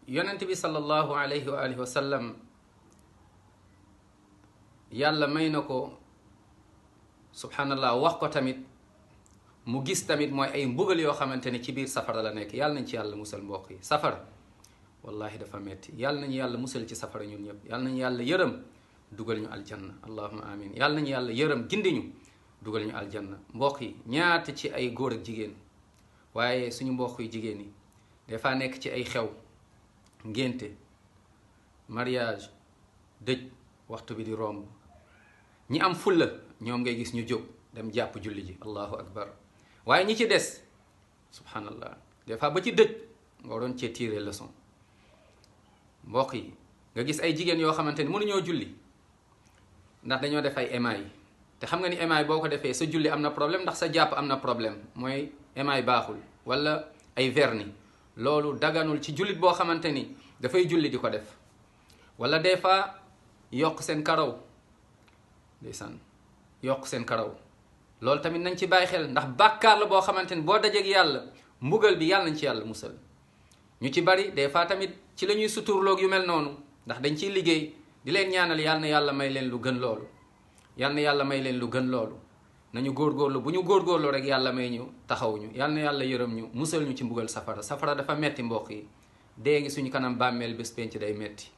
yonent bi sallallahu alayhi wa alihi wa sallam yàlla may na ko subhanallah wax ko tamit mu gis tamit mooy ay mbugal yoo xamante ne ci biir safara la nekk. yàlla nañ ci yàlla musal mbokk yi. safara wallahi dafa metti. yàlla nañu yàlla musal ci safara ñun ñëpp. yàlla nañu yàlla yërëm dugal ñu aljanna allahumma amin. yàlla nañu yàlla yërëm gindi ñu dugal ñu aljanna. mbokk yi ñaata ci ay góor ak jigéen, waaye suñu mbokk yu jigéen yi dafa nekk ci ay xew, ngénte, mariage, dëj, waxtu bi di romb, ñi am fulla ñoom ngay gis ñu jóg dem jàpp julli ji allahu akbar. waaye ñi ci des subhanallah des fois ba ci dëj nga waroon cee tirer leçon. mbokk yi nga gis ay jigéen yoo xamante ni mënuñoo julli ndax dañoo def ay émail. te xam nga ni émail boo ko defee sa julli am na problème, ndax sa jàpp am na problème, mooy émail baaxul. wala ay vernis, loolu daganul ci jullit boo xamante ni dafay julli di ko def. wala des fois yokk seen karaw, ndeysaan yokk seen karaw, loolu tamit nañ ci bàyyi xel, ndax bàkkaar la boo xamante ni boo dajeeg yàlla mbugal bi yàlla nañ ci yàlla musal. ñu ci bari des fois tamit ci la ñuy suturloog yu mel noonu, ndax dañ ciy liggéey. di leen ñaanal yàlla na yàlla may leen lu gën loolu, yàlla na yàlla may leen lu gën loolu. nañu góorgóorlu, bu ñu góorgóorlu rek yàlla may ñu taxawuñu. yàlla na yàlla yërëm ñu, musal ñu ci mbugal safara. safara dafa metti mbokk yi. dee ngi suñu kanam, bàmmeel bés penc day metti.